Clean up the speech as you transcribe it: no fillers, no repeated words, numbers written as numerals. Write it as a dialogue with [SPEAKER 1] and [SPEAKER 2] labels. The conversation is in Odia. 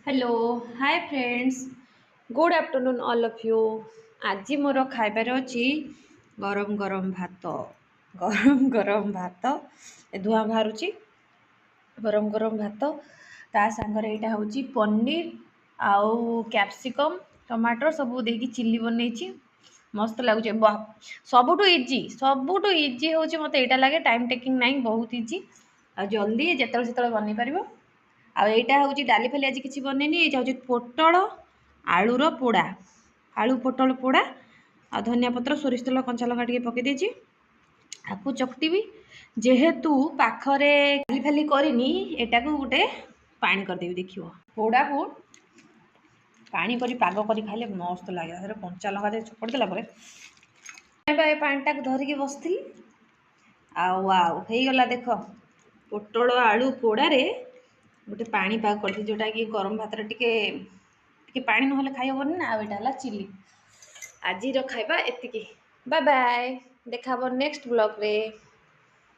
[SPEAKER 1] Hello, hi friends, good afternoon all of you. ଆଜି ମୋର ଖାଇବାରେ ଅଛି ଗରମ ଗରମ ଭାତ, ଗରମ ଗରମ ଭାତ, ଏ ଧୂଆଁ ବାହାରୁଛି। ଗରମ ଗରମ ଭାତ, ତା ସାଙ୍ଗରେ ଏଇଟା ହେଉଛି ପନିର ଆଉ କ୍ୟାପ୍ସିକମ୍, ଟମାଟର ସବୁ ଦେଇକି ଚିଲି ବନେଇଛି। ମସ୍ତ ଲାଗୁଛି। ସବୁଠୁ ଇଜି, ସବୁଠୁ ଇଜି ହେଉଛି ମୋତେ ଏଇଟା ଲାଗେ। ଟାଇମ୍ ଟେକିଂ ନାହିଁ, ବହୁତ ଇଜି ଆଉ ଜଲ୍ଦି ଯେତେବେଳେ ସେତେବେଳେ ବନେଇ ପାରିବ। ଆଉ ଏଇଟା ହେଉଛି ଡାଲି ଫାଲି ଆଜି କିଛି ବନେଇନି। ଏଇଟା ହେଉଛି ପୋଟଳ ଆଳୁର ପୋଡ଼ା, ଆଳୁ ପୋଟଳ ପୋଡ଼ା, ଆଉ ଧନିଆ ପତ୍ର, ସୋରିଷ ତେଲ, କଞ୍ଚା ଲଙ୍କା ଟିକେ ପକାଇ ଦେଇଛି। ଆକୁ ଚକଟିବି। ଯେହେତୁ ପାଖରେ ଡାଲି ଫାଲି କରିନି, ଏଟାକୁ ଗୋଟେ ପାଣି କରିଦେବି। ଦେଖିବ, ପୋଡ଼ାକୁ ପାଣି କରି ପାଗ କରି ଖାଇଲେ ମସ୍ତ ଲାଗେ। ତାରେ କଞ୍ଚା ଲଙ୍କା ଦେଇ ଚକଟି ଦେଲା ପରେ ଏ ପାଣିଟାକୁ ଧରିକି ବସିଥିଲି। ଆଉ ହେଇଗଲା ଦେଖ, ପୋଟଳ ଆଳୁ ପୋଡ଼ାରେ ଗୋଟେ ପାଣି ପାଗ କରିଥିଲି, ଯେଉଁଟାକି ଗରମ ଭାତରେ ଟିକେ ଟିକେ ପାଣି ନହେଲେ ଖାଇ ହେବନି ନା। ଆଉ ଏଇଟା ହେଲା ଚିଲି। ଆଜିର ଖାଇବା ଏତିକି। ବାଏ ବାଏ, ଦେଖା ହେବ ନେକ୍ସଟ ବ୍ଲଗ୍ରେ।